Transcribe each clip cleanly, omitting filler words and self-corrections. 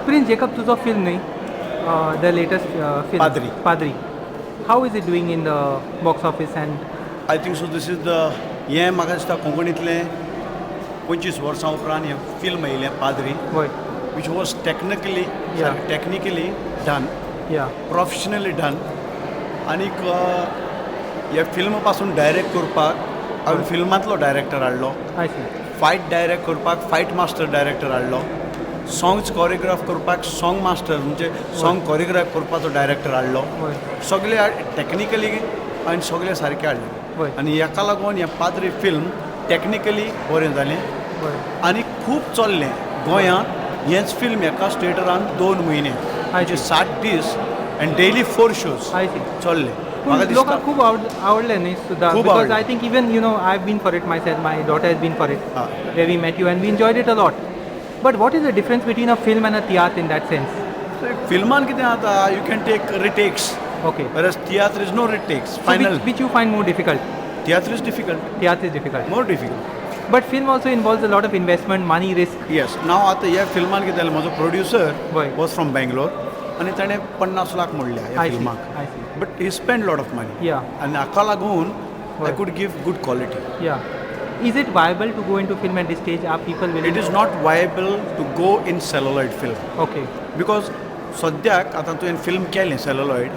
Prince Jacob, तुजो film न्ही, the latest film? Padri. Padri, how is it doing in the box office and I think so this is the हें म्हाका दिसता कोंकणींतलें 25 वर्सां उपरांत हें फिल्म येयलें पाद्री, which was technically technically done, professionally done. आनीक हे फिल्म पासून डायरेक्ट करपाक हांवें फिल्मांतलो डायरेक्टर हाडलो. I see. Fight direct करपाक फायट मास्टर डायरेक्टर हाडलो. सॉंग्स कोरियोग्राफ करपाक सॉंग मास्टर, म्हणजे सॉंग कोरियोग्राफ करपाचो डायरेक्टर हाडलो. सगळे टॅक्निकली आनी सगळे सारके हाडले आनी हेका लागून हें पाद्री फिल्म टॅक्निकली बरें जालें आनी खूब चल्लें गोंयांत. हेंच फिल्म एकाच थिएटरान 2 म्हयने, म्हणजे 60 दीस आनी daily four shows I see. चल्ले. पूण म्हाका दिसता लोकांक खूब आवडलें न्ही सुद्दां? खूब because आवडलें. I think even I been for it myself, my daughter has been for it, where we met you and we enjoyed it a lot. But what is the difference between a film and a tiatr in that sense? फिल्मान कितें जाता, you can take retakes, whereas tiatr is no retakes. So final. which you find more difficult? Tiatr is difficult. Tiatr is difficult. More difficult. But film also involves a lot of investment, money, risk. Yes. नाव आतां ह्या फिल्मान कितें जालें, म्हजो producer was from Bangalore आनी ताणें 50 लाख मोडल्या ह्या I see. फिल्माक. I see. But he spend lot of money आनी हाका लागून I could give good quality. Yeah. Is it viable to go into film at this stage? Are people willing? It is not viable to go in celluloid film because सद्याक आतां तुवें film केलें celluloid,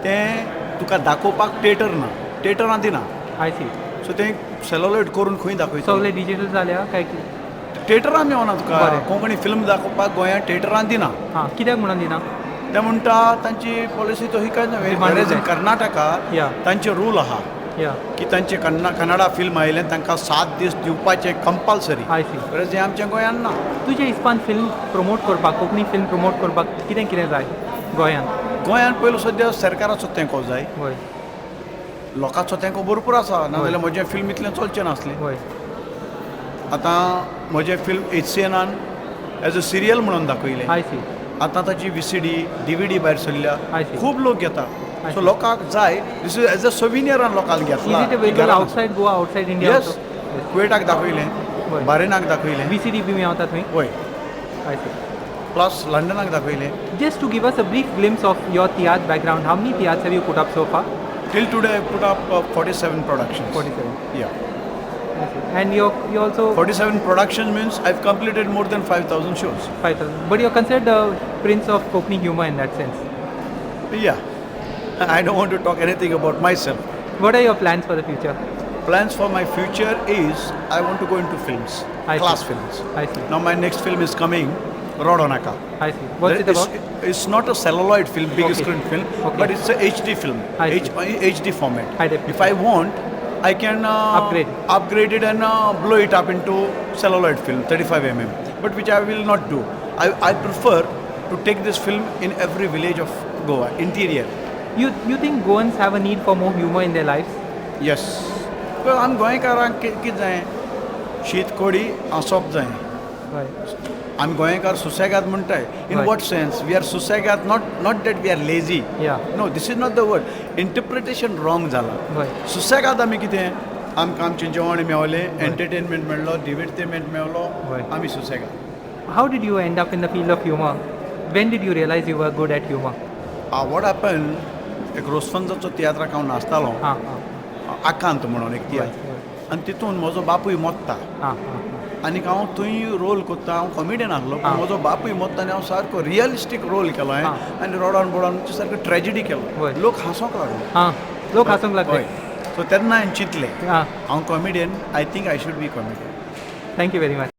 तें तुका दाखोवपाक theatre ना, थिएटरां दिना. I see. So तें सेलुलॉयड करून खंय दाखयता? सगळे डिजिटल जाल्या काय कितें? थिएटरां मेवना तुका. कोंकणी फिल्म दाखोवपाक गोंयांत थिएटरां दिना. हां, कित्याक म्हणून दिना? ते म्हणटा तांची पॉलिसी तो ही काय ना. Demand in Karnataka तांचे रूल आहा की तांचे कन्नडा फिल्म आयलें, तांकां 7 दीस दिवपाचें कंपल्सरी. I see. हें आमच्या गोंयांत ना. तुज्या हिसपान फिल्म प्रमोट करपाक, कोंकणी फिल्म प्रमोट करपाक कितें कितें जाय गोंयांत? गोंयांत पयलो सद्या सरकाराचो तेंको जाय. लोकांचो तेंको भरपूर आसा, नाजाल्यार म्हजें फिल्म इतलें चलचें नासलें. आतां म्हजें फिल्म एचसीएनान एज अ सिरियल म्हणून दाखयलें. I see. आतां ताची व्हीसीडी, डीव्हीडी भायर सरल्या. I see. खूब लोक घेता. I so see. लोकांक जाय. This is as a सोविनियरान लोकांक घेतला. Is it available outside Goa, outside India? Yes, कुवेटाक दाखयलें, बारेनाक दाखयलें. व्हीसीडी बी मेवता थंय? वय. I see. Plus लंडनाक दाखयलें. Just to give us a brief glimpse of your tiatr background, how many tiatrs have you put up so far? Till today I put up 47 productions. 47. Yeah. I see. And you also 47 production means I've completed more than 5,000 shows. 5,000. But you're considered the prince of Konkani humor in that sense. Yeah. I don't want to talk anything about myself. What are your plans for the future? Plans for my future is I want to go into films, I see. Class films. I see. Now my next film is coming, Rodonaka. I see. What's it It's, about? It's not a celluloid film, big screen film, but it's a HD film, I see. HD format. High definition. If I want, I can Upgrade. Upgrade it and blow it up into celluloid film, 35 mm, but which I will not do. I prefer to take this film in every village of Goa, interior. You think Goans have a need for more humor in their lives? Yes. Well, आम गोंयकारांक कितें जाय? शीत कोडी हांसप जाय. आमी गोंयकार सुसेगाद म्हणटाय. In what sense we are सुसेगाद? Not that we are lazy. No, this is not the word. Interpretation wrong जाला. सुसेगाद आमी कितें, आमकां आमचें जेवण मेवलें, एंटरटेनमेंट मेळ्ळो, डिवर्टिमेंट मेवलो, आमी सुसेगाद. How did you end up in the field of humor? When did you realize you were good at humor? What happen, एक रोजफन्साचो तियात्राक हांव नाचतालो, हां हां आकांत म्हणून एक तियात्र, आनी तितून म्हजो बापूय मोत्ता हां हां आनीक हांव थंय रोल करता. हांव कॉमेडियन आसलो, पूण म्हजो बापूय मोत्ता आनी हांव सारको रियलिस्टीक रोल केलो हांवें आनी रडोन बडोन सारको ट्रेजिडी केलो. लोक हांसोंक लागलो. हां, लोक हांसूंक लागले. हय, सो तेन्ना हांवें चिंतलें, हांव comedian. I think I should be comedian. Thank you very much.